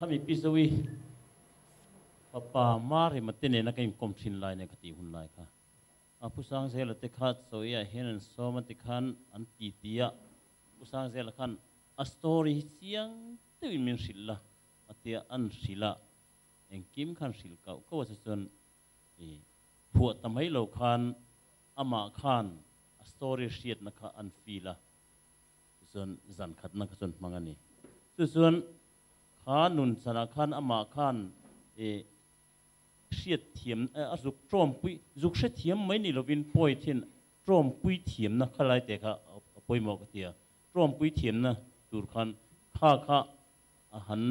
Khami Pi Zoe fapa Marema te nena ka inkawm thin lai nen ka tih hun lai kha a Pu Sangzela te kha chawiah hian an sawm a tikhan an ti ti a, Pu Sangzela khan a story hi chiang deuhin min hrilh la a tia an hrilh a, engkim khan hrilh kauh kauh a chu chuan i phuah ta mai lo khan amah khan a story hriatna kha an feel a, Tichuan zan khatna kha chuan hmang a ni. Chu chuan kha nun chanah khan amah khan i hriat thiam a zuk tawmpui zuk hre thiam mai ni lovin pawi thin tawmpui thiamna kha lai te kha a pawimawh ka ti a. Tawmpui thiamna tur khan kha kha a han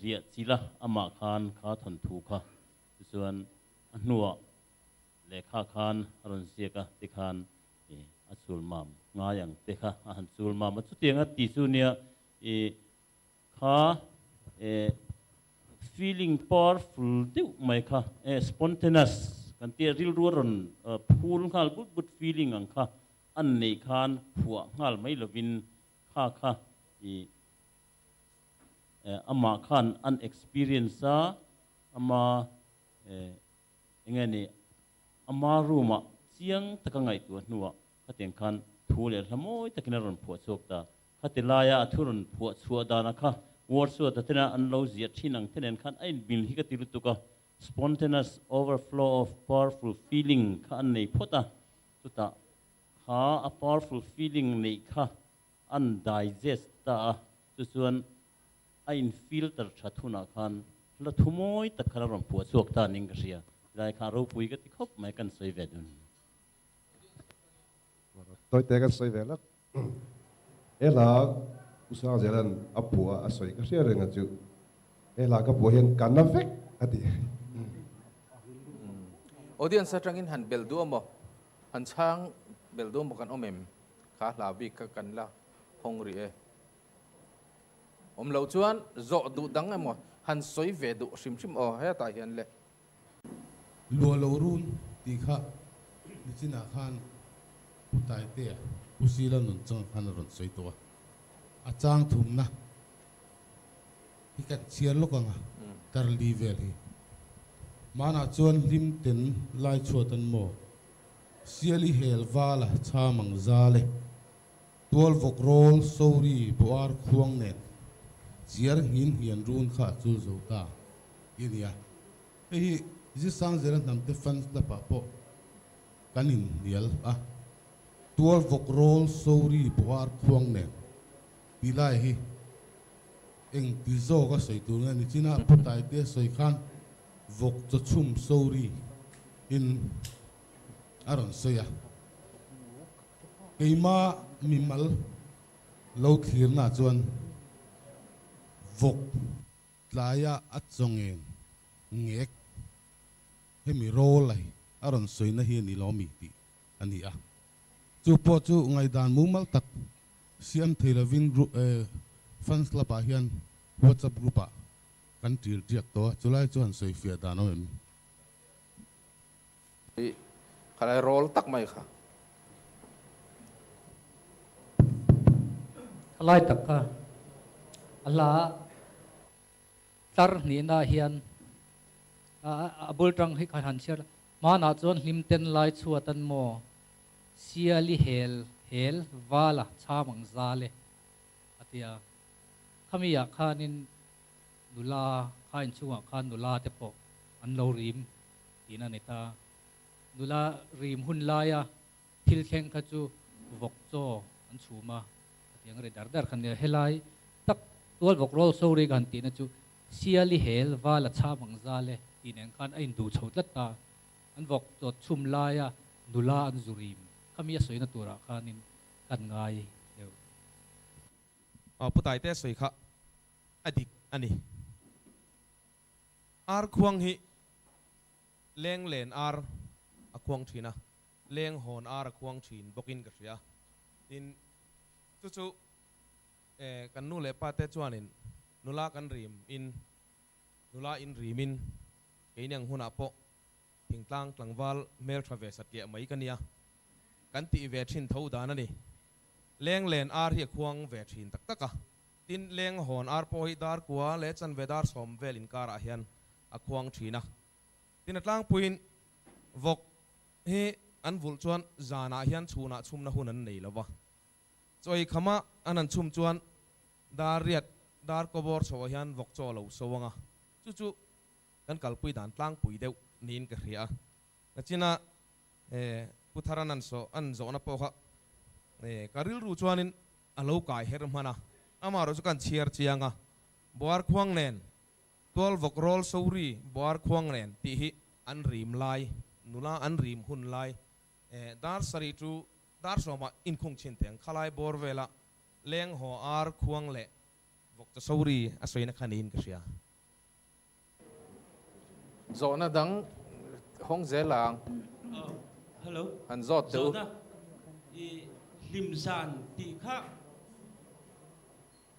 riah chilh a amah khan kha thawnthu kha. Tichuan a hnuah lehkha khan a rawn ziak a tikhan I a chul mam ngai ang te kha a han chul mam a, chutiang a ti chu nia i kha e feeling powerful deuh mai kha e spontaneous kan tia rilru a rawn phul nghal but but feeling ang kha an neih khan phuah nghal mai lovin kha kha i amah khan an experience a ama e Enge ni, ama room ah chiang taka ngaihtuah hnuah khatiang khan thu leh hla mawi takin a rawn phuah chhuak ta. Khati laia a thu rawn phuah chhuah danah kha Wordsworth a tena an lo ziah thin ang te nen khan a inbil hi ka ti lutuk a, spontaneous overflow of powerful feeling kha an nei phawt a, chutah kha a powerful feeling neih kha an digest ta a, chu chuan a in filter that hunah khan hla thu mawi tak khan a rawn phuah chhuak ta ning ka hria. Tilai kha ropui ka ti khawp mai kan sawi ve dun. Tawite kan sawi ve lak. He hla Pu Sangzela'n a phuah a sawi ka hria reng a chu. He hla ka phuah hian ka na vek a ti. Audience atangin han bel duh amaw? Han chhang bel duh amaw kan awm em? Kha hla bik kha kan la hawng rih e. Awm loh chuan zawh duh dang emaw han sawi ve duh hrim hrim aw hetah hian le. Lua lo run tih kha nichinah khan Pu Taitea, Pu Sila nun chungah khan a rawn sawi tawh a, a chang thumna hi kan chhiar lawk ang a, Karli vel hi. Hmanah chuan hlim ten lai chhuat an maw? Siali hel vala chham ang zal e. Tual vawk rawl sori buar khuang nen chiar nghin hian run kha a chul zo ta ti a ni a. Hei hi Zisangzela hnamte fans club ah pawh kan inhnial a. Tual vawk rawl sori buar khuang nen tih lai hi eng ti zawk a sawi tur nge ni chin a, Pu Taitea sawi khan vawk chawchhum sori in a rawn sawi a. Keima mimal lo thlirna chuan vawk tlaia a chawngeng ngek hemi rawl ai a rawn sawina hi a ni lo mi tih a ni a. Chu pawh chu ngaihdan mumal tak siam thei lovin fans club ah hian WhatsApp group ah kan ṭil ṭiak tawh a, chulai chu han sawifiah dan awm em? I khalai rawl tak mai kha. Khalai tak kha a hla tlar hnihna hian a bul tang hi kha han chhiar hmanah chuan hlim ten lai chhuat an maw siali hel hel vala chham ang zal e a ti a khami ah khanin nula kha inchhungah khan nula te pawh an lo rim tihna a ni ta. Nula rim hun laia thil thleng kha chu vawk chaw an chhum a, a ti ang ri dar dar kha nia. Helai tak tual vawk rawl sorry ka han tihna chu Siali hel val a chham ang zal e tih nen khan a induh chho tlat ta. An vawk chaw chhum laia nula an zu rim kha mi a sawina turah khanin kan ngai deuh. Pu Taite sawi kha a dik a ni. Ar khuang hi leng len ar a khuang thin a, leng hawn ar a khuang thin bawkin ka hria. Tin, chu chu kan nu leh pa te chuanin nula kan rim in, nula in rim in, keini ang hunah pawh thingtlang tlangval hmeltha ve satliah mai ka nia, kan tih ve thin tho dan a ni. Leng len ar hi a khuang ve thin tak tak a. Tin, leng hawn ar pawh hi dar kua leh chanve dar sawm vel inkarah hian a khuang thin a. Tin, a tlangpuiin vawk hi an vulh chuan zanah hian chhunah chhumna hun an nei lo va. Chaw ei khama an han chhum chuan dar riat, dar kawbawr chhoah hian vawk chaw a lo so ang a, chu chu kan kalpui dan tlangpui deuh niin ka hria a. Nachina Pu Tharan an saw an zawhna pawh kha ka rilru chuanin a lo kai her hman a, amaherawh chu kan chhiar chiang a, Buar khuang nen Tual vawk rawl sori Buar khuang nen tih hi an rim lai, nula an rim hun lai, dar sarih chu dar sawmah inkhung chhin teh ang, khalai bawr vela leng haw ar khuang leh vawk chaw sori a sawina kha niin ka hria. Zawhna dang hawng zel ang. Hello. Han zawt teh u. Zawhna i hlim zan tih kha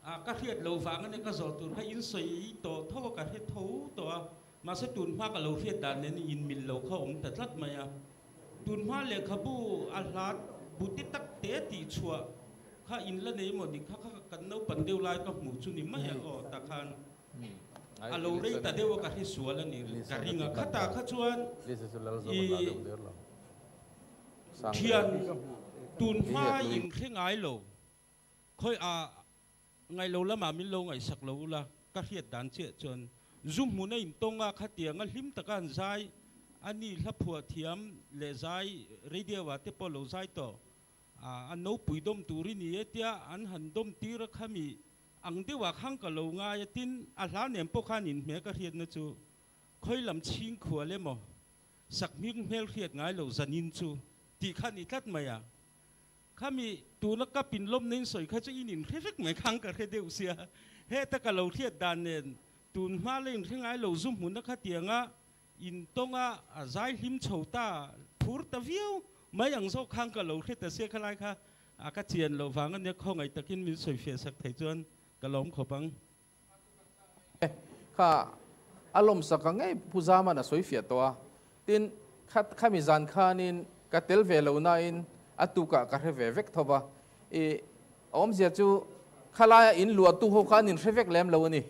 a ka hriat lo vang ania ka zawh tur kha in sawi tawh tho a ka hre tho tawh a mahse tun hma ka lo hriat dan nen in mil lo kha awm ta tlat mai a tun hma lehkhabu a hlat bu te tak te tih chhuah kha in la nei maw ni kha kha kan naupan deuh lai ka hmuh chu ni mai a aw tak khan A lo rei ta deuh a ka hre sual a ni ka ring a, khatah kha chuan i thian tun hma in hre ngai lo, khawi a ngaih lo lamah min lo ngaihsak lo ula ka hriat dan chiah chuan zu hmun a intawng a khatiang a hlim taka an zai a ni hla phuah thiam leh zai radio ah te pawh lo zai tawh a nopui dawm tur i ni e tia an han dawm tir a khami Ang deuhah khan ka lo ngai a, tin, a hla nen pawh khan inhmeh ka hriatna chu khawi lam chhing khual emaw sakhming hmel hriat ngai lo zanin chu tih kha ni tlat mai a. Khami tuna ka pin lawmna in sawi kha chu in inhre vek mai khan ka hre deuh sia. Heta ka lo hriat dan nen tun hma la inhre ngai lo zu hmuna khatianga in tawnga a zai hlim chho ta phur ta viau mai ang zawk khan ka lo hre ta sia khalai kha A ka chian loh vang ania khawngaih takin min sawi fiah sak thei chuan ka lawm khawp ang. Kha a lawmsak ang ngei Pu Zaman a sawi fiah tawh a, tin kha khami zan khanin ka tel ve lo nain a tukah ka hre ve vek tho va, i awmzia chu khalaia in luahtu ho kha an inhre vek lem lo a ni.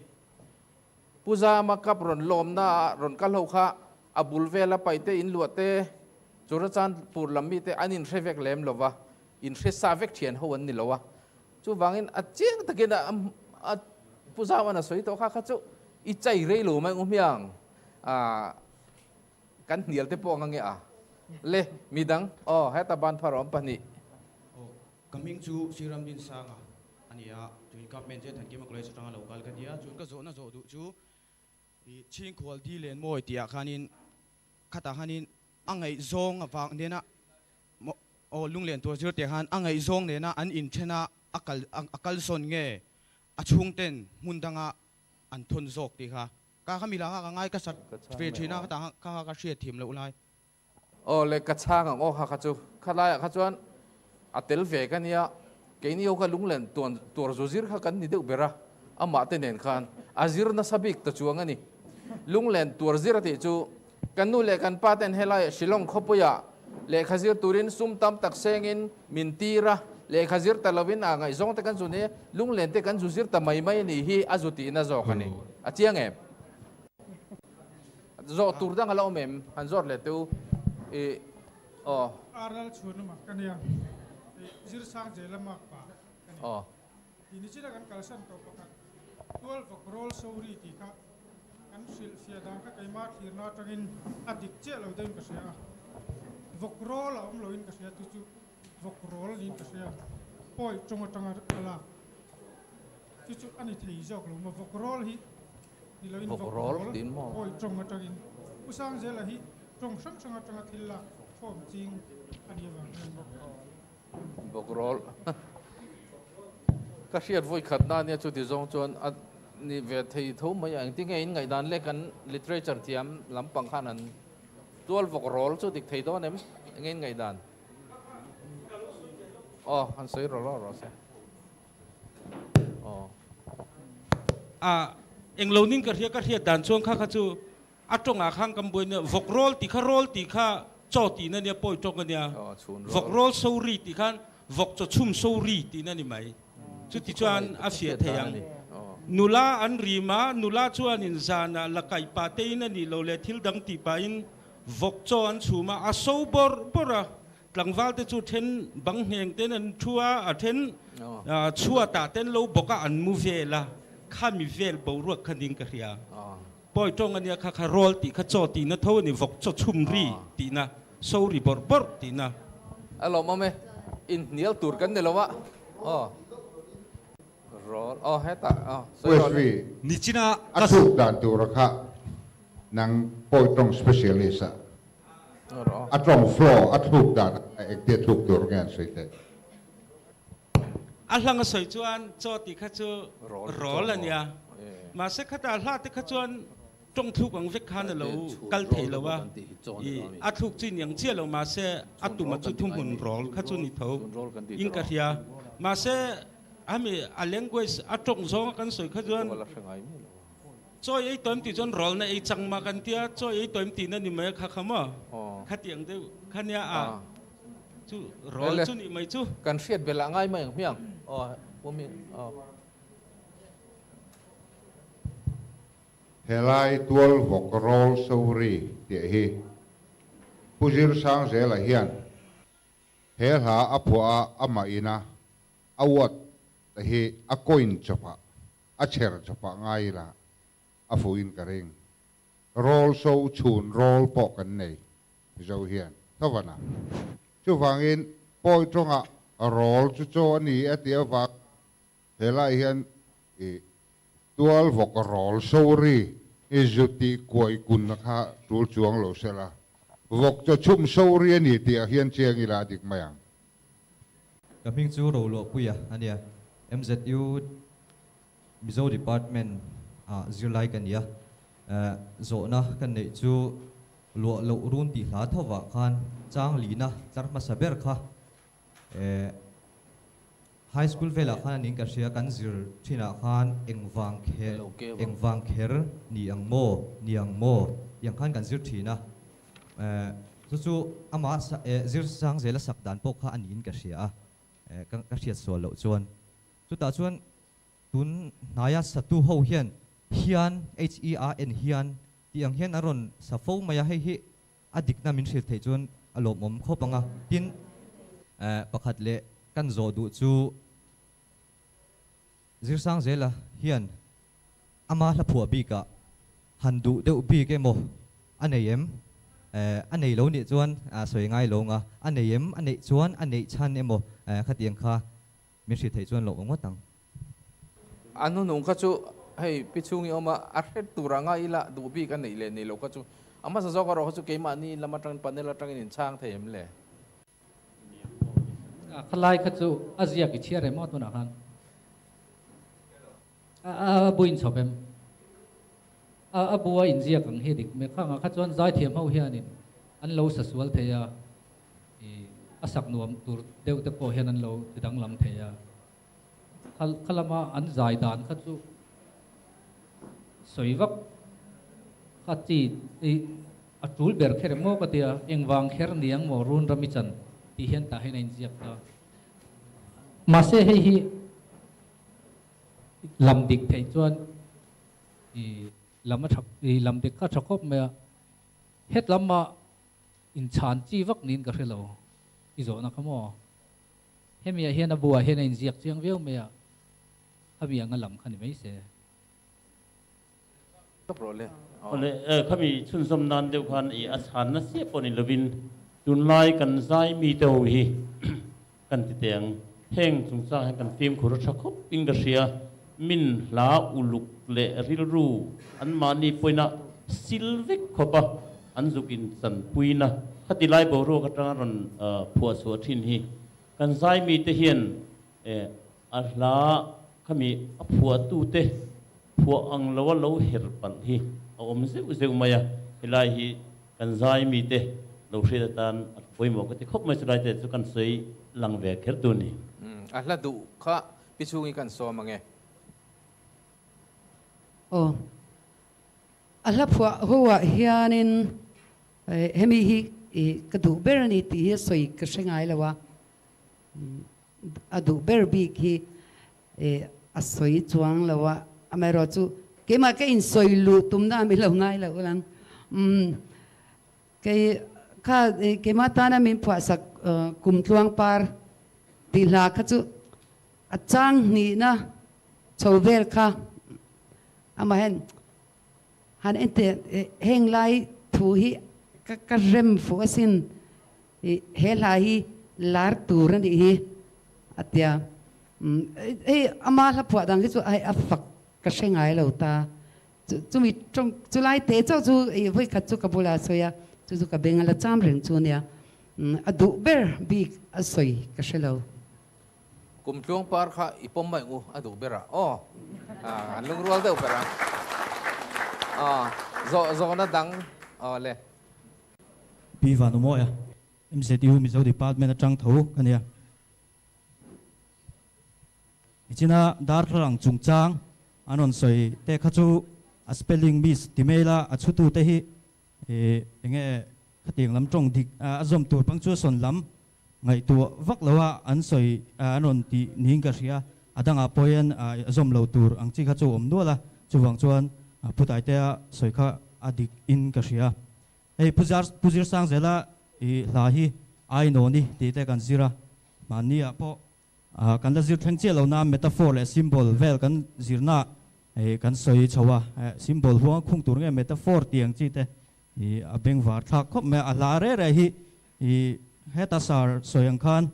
Pu Zama kap rawn lawmna ah rawn kal ho kha a bul vela paite in luah te, Churachandpur lam mite an inhre vek lem lo va, inhre sa vek thian ho an ni lo a. Chuvangin a chiang takin a Pu Zama'n a sawi tawh kha kha chu i chai rei lo mai ngawhmiang a kan hnial te pawh ang ange a le midang aw heta ban phar awm pahnih. Aw ka hming chu Sri Ramdinsanga a ni a, chuan Government Jet Thankima College atanga lo kal ka ni a, chuan ka zawhna zawh duh chu i Chhingkhual Di Lenmawi tih ah khanin khatah khanin a ngaihzawng avang nena aw lunglen tur zir teh khan a ngaihzawng nena an inthen a a kal a kalsawn nge a chhungten hmun danga an thawn zawk tih kha ka kha mila kha ka ngai ka sat ve thin a khatah kha kha ka hriat thiam loh lai. Aw le ka chhang ang aw kha kha chu khalaiah kha chuan a tel ve ka nia keini ho kha lunglen tuan tur zu zir kha kan ni deuh ber a amah te nen khan a zir nasa bik ta chuang a ni lunglen tur zir a tih chu kan nu leh kan pa ten helai Shillong khawpuiah lehkha zir turin sum tam tak sengin min tir a lehkha zir ta lovin a ngaihzawng te kan zu ni lunglen te kan zu zir ta mai mai a nih hi a zu tihna zawk a ni a chiang em. Zawh tur dang a la awm em? Han zawt leh teh u. I aw. RL chhuanawma ka nia. I Zirsang Jela mark pa ka ni. Aw. Ti nichina kan kalsan tawh pakhat 12 vawk roll sori tih kha kan hrilh fiah dan kha keimah thlirna atangin a dik chiah lo deuhin ka hria a. Vawk roll a awm loin ka hria chu chu vawk roll niin ka hria. Pawi tawng atanga a lak. Chu chu a ni thei zawk lo maw vawk roll hi. Ni loin vawk rawl pawi tawng atangin Pu Sangzela hi tawng hrang hrang atanga thil lak khawm ching a nih avang hian Vawk rawl ka hriat vawi khat na ania chuti zawng chuan a ni ve thei tho mai a engtinge in ngaihdan leh kan literature thiam lampang khan an tual vawk rawl chu dik thei dawn em enge in ngaihdan aw han sawi rawh rawh rawh se. A englo ning ka hria ka hriat dan chuan kha kha chu a tawngah khan kan buai nia vawk rawl tih kha rawl tih kha chaw tihna nia pawi tawng a nia vawk rawl sori tih khan vawk chaw chhum sori tihna ni mai. Chutichuan a fiah thei ang. Nula an rim a, nula chuanin zanah la kaih pah tein a nih loh leh thil dang tih pahin vawk chaw an chhum a, a so bawrh bawrh a. Tlangval te chu then bang hneng ten an thu a, a then chhuatah ten lo bawk a an mu vel a, khami vel boruak kha ning ka hria. Pawi tawng a nia kha kha rawl tih kha chaw tihna tho a ni, vawk chaw chhum ri tihna, so ri bawrh bawrh tihna. A lawmawm e, inhnial tur kan ni lo a, aw rawl aw hetah aw sawi rawl e. Nichina A thluk dan tura kha nang pawi tawng specialist a A tawng flow, a thluk dan a engtia thluk tur nge an sawi theih? A hlang a sawi chuan chaw tih kha chu rawl a nia. Mahse khatah hla te kha chuan tawng thluk ang vek khan a lo kal thei lo a. I a thluk chu iniang chiah lo mahse a tuma chu thuhmun rawl kha chu ni tho in ka hria. Mahse hemi a language a tawng zawnga kan sawi kha chuan Chawi ei tawim tih chuan rawlna ei chang mah kan tia, chawi ei tawim tihna ni mai a kha kha maw? Khatiang deuh kha nia a chu rawl chu nih mai chu. Kan hriat belh ah ngai mai ang hmiang. Aw pumi aw. Helai tual vawk rawl sori tih hi Pu Zirsangzela hian he hla a phuah a amah ina a word hi a coin chawpah A chher chawpah ngai ila a fuhin ka ring. Rawl so chhun rawl pawh kan nei Mizo hian thovana. Chuvangin pawi tawngah rawl chu chaw a ni a tih avang helai hian i tual vawk rawl so ri i zu tih kuai kunna kha tul chuang lo sela vawk chaw chhum so ri a ni tih ah hian chiang ila a dik mai ang. Ka hming chu Roluahpuia a nia. MZU Mizo Department ah zirlai ka ni a. Zawhna ka neih chu luah loh run tih hla thovah khan chang lina tlar hmasa ber kha High School velah khan a ning ka hria kan zir thinah khan engvang kher engvang kher ni ang maw ni ang maw tiang khan kan zir thin a. Chu chu amah zir sang zela sak dan pawh kha a niin ka hria a, ka hriat sual loh chuan. Chutah chuan tun hnaia satu ho hian hian, H-E-A-N, hian tih ang hian an rawn sa fo mai a, hei hi a dikna min hrilh theih chuan a lawmawm khawp ang a. Tin, pakhat leh kan zawh duh chu Zirsangzela hian ama hla phuah bikah han duh deuh bik emaw a nei em? A nei lo nih chuan sawi ngai lo nga, a nei em? A neih chuan a neih chhan emaw khatiang kha min hrilh theih chuan lawmawm ngawt ang. A hnunung kha chu hei pi chhung i awm a, a hret tur anga ila duh bik a neih leh neih loh kha chu a hmasa zawk erawh kha chu keimahni lam atangin panel atangin inchhang thei em le? A khalai kha chu a ziak i chhiar em aw tunah khan? A bu in chhawp em? A bu a inziak ang hi dik mai khangah kha chuan zaithiam ho hianin an lo sa sual thei a, i a sak nuam tur deuh te pawh hian an lo ti danglam thei a. Kha lama an zai dan kha chu sawi vak kha chi i a tul ber kher em maw ka tia, engvang kher niang maw run rami chan tih hian tah hian a inziak ta. Mahse hei hi Lam dik theih chuan i lam a tha i lam dik kha tha khawp mai a, het lama inchhan chi vak niin ka hre lo i zawhna kha maw? Hemi ah hian a buah hian a inziak chiang viau mai a, khami anga lam kha ni mai se. Awle, khami chhunzawm nan deuh khan i a chhanna chiah pawh ni lovin tunlai kan zai mite ho hi kan ti teh ang. Heng chungchang hian kan fimkhur a tha khawp in ka hria. Min hla uluk leh rilru anmahni pawina sil vek khawp a an zuk in chanpuina khati lai boruak atanga rawn phuah chhuah thin hi kan zai mite hian A hla khami a phuahtute phuah ang loa lo her palh hi a awm zeuh zeuh mai a, helai hi kan zai mite lo hriat atan a pawimawh ka ti khawp mai, chulai te chu kan sawi lang ve kher tur ni. A hla duh kha pi chhungin kan sawm ang e. Aw, a hla phuah ho ah hianin hemi hi ka duh ber a ni tih hi a sawi ka hre ngai lo a. A duh ber bik hi A sawi chuang lo a, amaherawhchu keimah ka insawi luh tumna a mi lo ngai lo lang. Umm kei kha keimah tana min phuahsak kum tluang par tih hla kha chu a chang hnihna chho vel kha amahen han enteh heng lai thu hi ka ka rem fuh asin he hla hi lar tur a nih hi a tia. Hei ama hla phuah dang hi chu hei a fak ka hre ngai lo ta. Chumi tawng chu lai te chauh chu vawi khat chu ka bulah a sawi a, chu chu ka beng a la cham reng chu nia. A duh ber bik a sawi ka hre lo. Kum tluang par kha i pawm mai ngu a duh ber a aw an lungrual deuh ber a aw zawh zawhna dang aw le. Pi Vanumawi a, MZU Mizo Department atang tho ka nia. Nichina darthlalang chungchang an rawn sawi te kha chu a spelling miss ti mai la, a chhutu te hi enge khatiang lam tawng dik a zawm tur punctuation lam ngaihtuah vak lo a an sawi an rawn tih niin ka hria, a dangah pawh hian a zawm lo tur ang chi kha chu a awm nual a, chuvang chuan Pu Taitea sawi kha a dik in ka hria. Hei Pu Zar Pu Zirsangzela i hla hi I know ni tih te kan zir a, mahni ah pawh kan la zir thleng chiah lo na metaphor leh symbol vel kan zirna ah kan sawi chho a, symbol huang a khung tur nge metaphor tih ang chi te i a bengvar thlak khawp mai a, a hla reh reh hi i heta sar sawi ang khan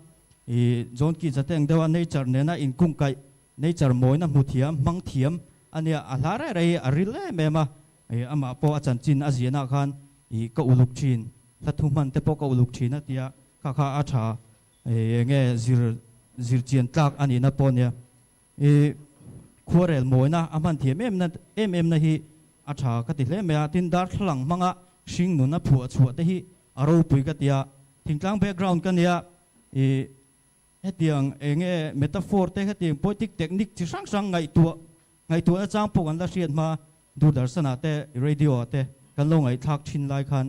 i John Keats a te ang deuh a nature nena inkungkaih nature mawina hmu thiam hmang thiam a nia, a hla reh reh hi a ril em em a. Ih amah pawh a chanchin a ziahna ah khan ih ka uluk thin, hla thu hman te pawh ka uluk thin a tia kha kha a tha ih enge zir zir chian tlak a nihna pawh nia. Ih khuarel mawina a hman thiam em na em em na hi a tha ka ti hle mai a, tin darthlalang hmanga hring nun a phuah chhuah te hi a ropui ka tia, thingtlang background ka nia ih hetiang enge metaphor te hetiang poetic technique chi hrang hrang ngaihtuah ngaihtuahna chang pawh kan la hriat hma Doordarshan ah te radio ah te kan lo ngaihthlak thin lai khan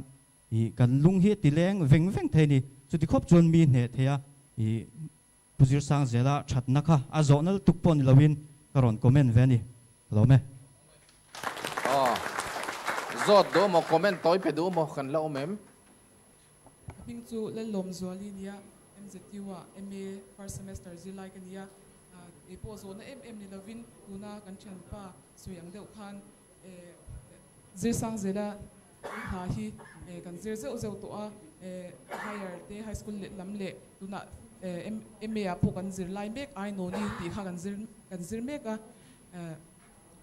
ih kan lung hi ti leng veng veng thei a ni. Chuti khawp chuan mi hneh thei a ih Pu Zirsangzela thatna kha a zawhna lutuk pawh ni loin ka rawn comment ve a ni. Ka lawm e. Aw. Zawt duh maw comment tawi pe duh maw kan la awm em? Ka hming chu Lallawmzuali nia, MZU ah MA first semester zirlai ka nia. Kei pawh zawhna em em ni lovin tuna kan thianpa sawi ang deuh khan Zirsangzela hna hi kan zir zeuh zeuh tawh a, higher te high school leh lam leh tunah MA ah pawh kan zir lai mek Ainawni tih kha kan zir kan zir mek a.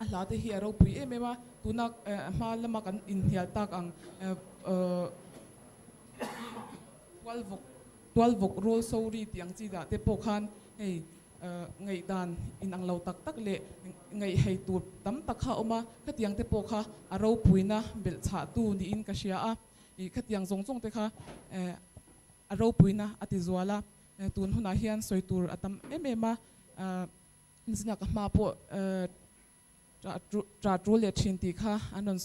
A hla te hi a ropui em em a, tuna hma lama kan inhnial tak ang tual vawk tual vawk rawl sori tih ang chi dah te pawh khan hei ngaihdan inang lo tak tak leh ngaihhei tur tam tak kha a awm a, khatiang te pawh kha a ropuina belh chhahtu niin ka hria a, ih khatiang zawng zawng te kha a ropuina a ti zual a, tun hunah hian sawi tur a tam em em a. Zinah ka hma pawh ṭah ṭul leh ṭhin tih kha an rawn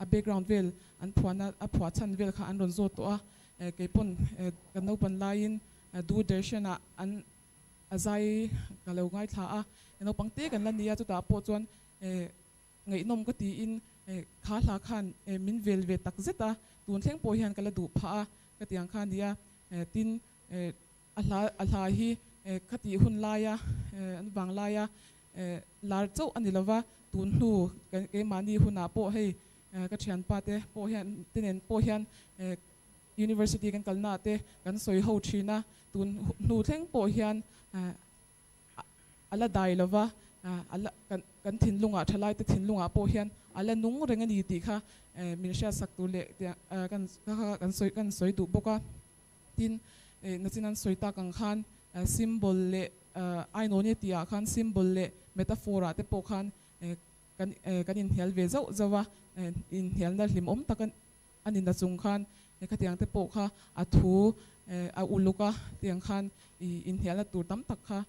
a background vel an phuahna a phuah chhan vel kha an rawn zawt tawh a, kei pawn ka naupan laiin Doordarshan ah an a zai ka lo ngaithla a, naupang te kan la ni a chutah pawh chuan ngaihnawm ka tiin kha hla khan min vel ve tak zet a, tun thleng pawh hian ka la duh phah a ka ti ang kha a nia, tin A hla a hla hi khatih hun laia an vang laia lar chauh a ni lova, tun hnu keimahni hunah pawh hei ka thianpa te pawh hian te nen pawh hian University kan kalnaah te kan sawi ho thin a, tun hnu thleng pawh hian a la dai lova, a la kan kan thinlungah thalaite thinlungah pawh hian a la nung reng a ni tih kha min hriatsak tur leh kan kan sawi kan sawi duh bawk a. Tin, nachin an sawi tak ang khan symbol leh Ainawni tih ah khan symbol leh metaphor ah te pawh khan kan kan inhnial ve zauh zauh a, inhnialna hlimawm tak a ni na chung khan khatiang te pawh kha a thu a uluk a tiang khan inhnialna tur tam tak kha.